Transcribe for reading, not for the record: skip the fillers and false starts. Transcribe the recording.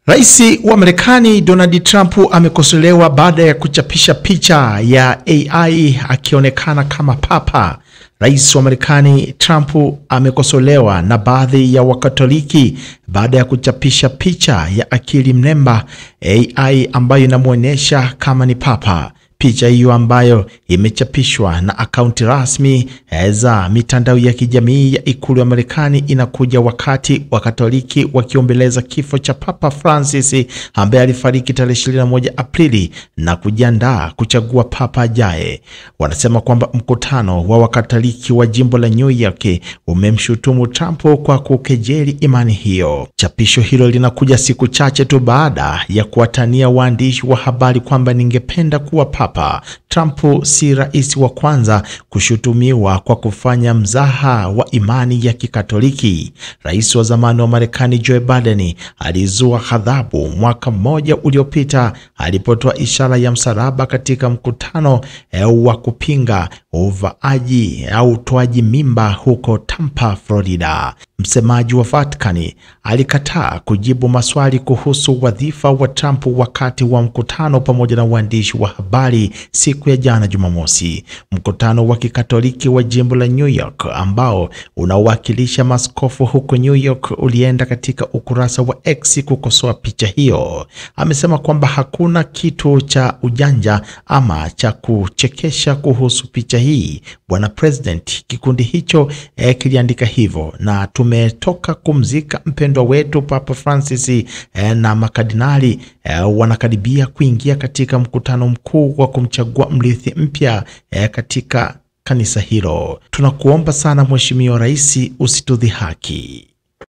Rais wa Marekani Donald Trump amekosolewa baada ya kuchapisha picha ya AI akionekana kama papa. Rais wa Marekani Trump amekosolewa na baadhi ya Wakatoliki baada ya kuchapisha picha ya akili mnemba AI ambayo inamuonyesha kama ni papa. Picha hiyo ambayo imechapishwa na akaunti rasmi za mitandao ya kijamii ya ikulu ya Marekani inakuja wakati Wakatoliki wakiombeleza kifo cha Papa Francis ambaye alifariki tarehe 21 Aprili na kujiandaa kuchagua papa ajaye. Wanasema kwamba mkutano wa Wakatoliki wa jimbo la New York umemshutumu Trump kwa kukejeli imani hiyo. Chapisho hilo linakuja siku chache tu baada ya kuwatania waandishi wa habari kwamba ningependa kuwa papa. Trump si rais wa kwanza kushutumiwa kwa kufanya mzaha wa imani ya Kikatoliki. Rais wa zamani wa Marekani Joe Biden alizua ghadhabu mwaka mmoja uliopita alipotoa ishara ya msalaba katika mkutano wa kupinga uvaaji au utoaji mimba huko Tampa, Florida. Msemaji wa Vatican alikataa kujibu maswali kuhusu wadhifa wa Trump wakati wa mkutano pamoja na waandishi wa habari siku ya jana Jumamosi. Mkutano wa Kikatoliki wa jimbo la New York ambao unawakilisha maskofu huko New York ulienda katika ukurasa wa X kukosoa picha hiyo. Amesema kwamba hakuna kitu cha ujanja ama cha kuchekesha kuhusu picha hii, Bwana President. Kikundi hicho kiliandika hivyo, na tumetoka kumzika mpendwa wetu Papa Francis na makardinali wanakaribia kuingia katika mkutano mkuu wa kumchagua mrithi mpya katika kanisa hilo. Tunakuomba sana Mheshimiwa Rais, usitudhihaki.